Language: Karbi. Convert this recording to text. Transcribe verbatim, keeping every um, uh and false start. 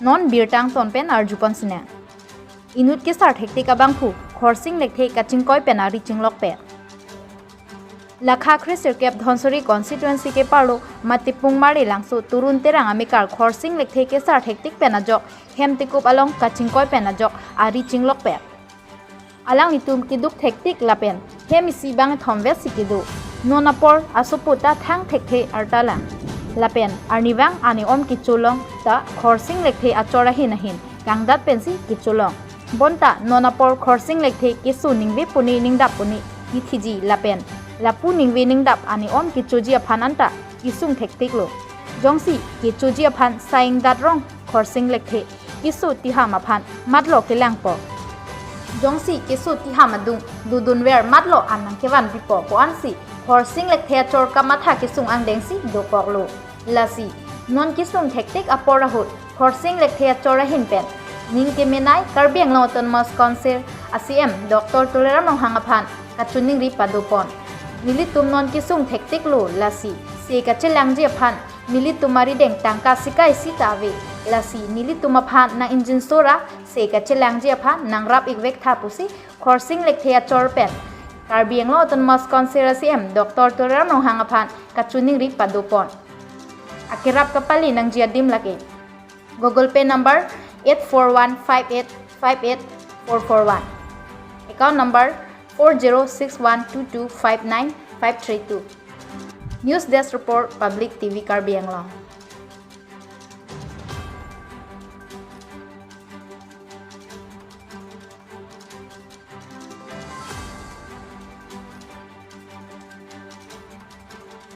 Non birta angton pen arjupon sinang. Inut kesar thektik abangphu Khorsing Lekthe kachingkoi pen ari chinglokpet. Lakha kre sirkep Dhansiri constituency keparlo Matipung Marlangso Turun Terang amekar Khorsing Lekthe kesar thektik pen ajok hem tekup along kachingkoi pen ajok ari chinglokpet. Alanglitum keduk thektik lapen hem isi bang thomvet si kedo. Non apor asopo ta thang thekthe arta lang. Lapen arnivang ane-om kecholong ta Khorsing Lekthe achor ahin ahin kangdat pensi kecholong. Bonta non apor Khorsing Lekthe keso ningve puni ningdap puni kithiji lapen lapu ningve ningdap ane-om kechoji aphan anta kesung thektiklo. Jongsi kechoji aphan saing dat rong Khorsing Lekthe keso tiham aphan matlo kelangpo. Jongsi keso tiham adung dodunver matlo an nangkevan pipo pu ansi Khorsing Lekthe achor kamatha kesung angdengsi dokoklo. Lasi non kesung thektik apor ahut Khorsing Lekthe achor ahin pen ning kemenei Karbi Anglong Autonomous Council a C M Doctor Tuliram Ronghang aphan kachiningri padopon. Nelitum non kesung thektiklo, lasi se kachelangji aphan nelitum arideng tangka sikai sita ave. Lasi nelitum aphan nang ingjinso ra se kachelangji aphan nangrap-ik vektha pusi Khorsing Lekthe achor pen Karbi Anglong Autonomous Council a C M Doctor Tuliram Ronghang aphan kachiningri padopon. Akerap kapali nangji adim lake. Google Pay number eight four one five eight five eight four four one. Account number four zero six one two two five nine five three two. News Desk Report, Public T V Karbi Anglong.